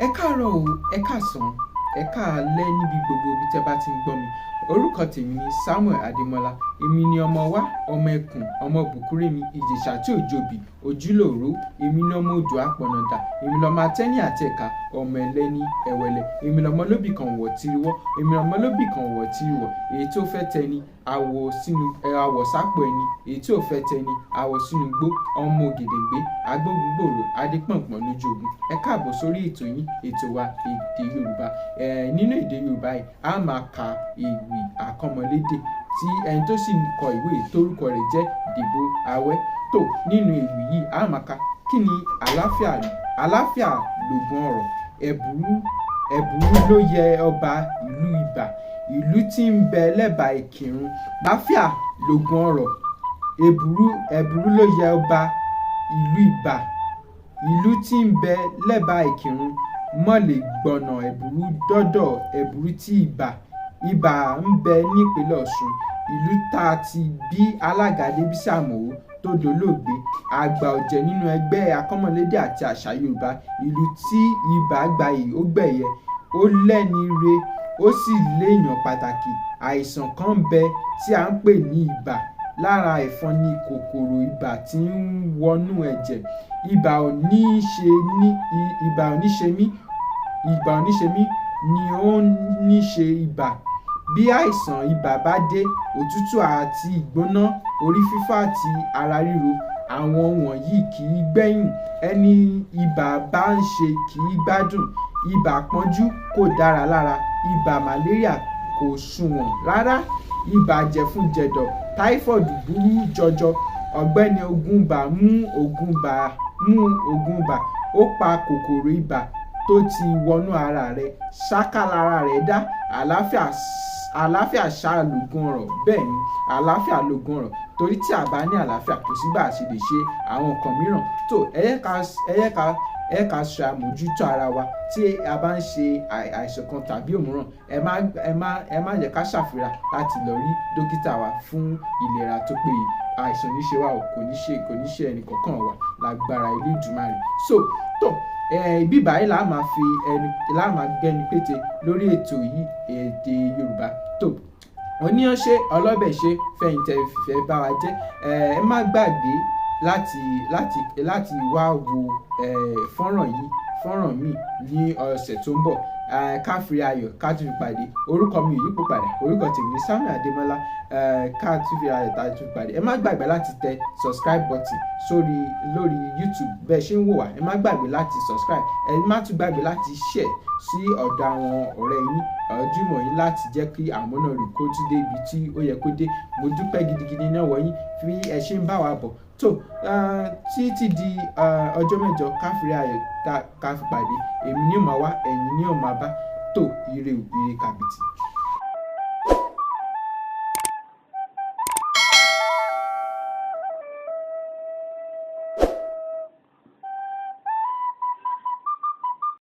Ẹ káàárọ̀ o, ẹ káàsán, ẹ káalẹ́ níbi gbogbo ibi tí ẹ bá ti ń gbọ́ mi. Orúkọ tèmi ni Samuel Adémọ́lá. Èmi ni ọmọ wa, ọmọ ẹkùn, ọmọ Bùkúrẹ́mi, Ìjẹ̀ṣà tí ò jobì, ojúlòró. Èmi ni ọmọ odò àpọ̀nàdà. Èmi lọmọ atẹ́ní àti ẹ̀ka, ọmọ ẹlẹ́ni ẹ̀wẹ̀lẹ̀. Èmi lọmọ lóbì kan wọ̀ tiriwọ́. Èmi lọmọ lóbì kan wọ̀ tiriwọ̀. Èyí tó fẹ́ tẹni, àwọ̀ sínú, àwọ̀ sápò ẹni. Èyí tí ò fẹ́ tẹni, àwọ̀ sínú igbó. Ọmọ ògèdèǹgbé, agbógungbòrò, adépọ̀npọ̀n lójú ogun. Ẹ káàbọ̀ sórí ètò yín, ètò wa, èdè Yorùbá. Nínú èdè Yorùbá yìí, a máa ka ewì àkọ́mọlédè tí ẹni tó sì kọ ìwé torúkọ rẹ̀ jẹ́ Dèbò Awẹ́. Tó nínú ewì yìí, a máa ka kí ni àlàáfíà, àlàáfíà lògùn ọrọ̀, ẹ̀bùrú, ẹ̀bùrú ló yẹ ọba ìlú Ibà, ìlú tí ń bẹ lẹ́bàá Ìkìrun. Àlàáfíà lògùn ọrọ̀, ẹ̀bùrú, ẹ̀bùrú ló yẹ ọba ìlú Ibà, ìlú tí ń bẹ lẹ́bàá Ìkìrun. Mọ̀lẹ́ gbọ̀nà ẹ̀bùrú dọ́dọ̀ ẹ̀bùrú tí Ibà, Ibà ń bẹ nípínlẹ̀ Ọ̀ṣun, ìlú tá ti bí alága Adébísí Àmọ̀ó tó dolóògbé, àgbà ọ̀jẹ̀ nínú ẹgbẹ́ àkọ́mọlédè àti àṣà Yorùbá. Ìlú tí Ibà gbayì ó gbẹ̀yẹ, ó lẹ́ni re, ó sì léèyàn pàtàkì. Àìsàn kan ń bẹ tí à ń pè ní ibà. Lára ẹ̀fọn ni kòkòrò ibà tí ń wọnú ẹ̀jẹ̀. Ibà ò ní ṣe ní, ibà ò ní ṣe mí, ibà ò ní ṣe mí ni ó ní ṣe ibà. Bí àìsàn ibà bá dé, òtútù àti ìgbóná, orí fífọ́ àti ara ríro, àwọn wọ̀nyí kì í gbẹ̀yìn. Ẹni ibà bá ń ṣe kì í gbádùn. Ibà pọ́njú kò dára lára. Ibà màléríà kò sùnwọ̀n rárá. Ibà jẹ̀fun-jẹ̀dọ̀, táífọ́ọ̀dù burú jọjọ. Ọ̀gbẹ́ni Ògúnbà mú Ògúnbà, mú Ògúnbà, ó pa kòkòrò ibà tó ti wọnú ara rẹ̀. Ṣáká lára rẹ̀ dá. Àlàáfíà, àlàáfíà ṣá lògùn ọrọ̀. Bẹ́ẹ̀ ni, àlàáfíà lògùn ọrọ̀. Torí tí a bá ní àlàáfíà, kò sí bá ṣe lè ṣe àwọn nǹkan mìíràn. Tó ẹ jẹ́ ká, ẹ jẹ́ ká, ẹ jẹ́ ká ṣe àmójútó ara wa tí a bá ń ṣe àìsàn kan tàbí òmíràn. Ẹ má, ẹ má, ẹ má jẹ́ ká ṣàfira láti lọ rí dókítà wa fún ìlera tó péye. Àìsàn ní ṣe wá o, kò ní ṣe, kò ní ṣe ẹnì kankan wa lágbára Elédùmarè. So tó, ibi báyìí là máa fi ẹnu, là máa gbẹ́nu pété lórí ètò yìí, èdè Yorùbá. Tó oníyan ṣe, ọlọ́bẹ̀ ṣe, fẹ̀yìntì fẹ́ bá wa jẹ́. Ẹ má gbàgbé láti, láti, láti wá wo, fọ́nrán yìí, fọ́nrán mi ní ọ̀sẹ̀ tó ń bọ̀. Ká fi ayọ̀ ká tún fi pàdé. Orúkọ mi ò yípo padà. Orúkọ tèmi ni Samuel Adémọ́lá. Ká tún fi ayọ̀ ká tún fi pàdé. Ẹ má gbàgbé láti tẹ subscribe button sórí, lórí YouTube bẹ́ẹ̀ ṣe ń wò wá. Ẹ má gbàgbé láti subscribe. Ẹ má tún gbàgbé láti share sí ọ̀dọ̀ àwọn ọ̀rẹ́ yín, ojúmọ̀ yín láti jẹ́ kí àwọn náà rí kó tún dé ibi tí ó yẹ kó dé. Mo dúpẹ́ gidigidi ní ọwọ́ yín bí ẹ ṣe ń bá wa bọ̀. Tó, títí di, ọjọ́ mẹ́jọ ká fi ayọ̀ ká fi pàdé. Èmi ni ó máa wá, ẹ̀yin ni ó máa bá. Tó ire o, ire kàbìtì.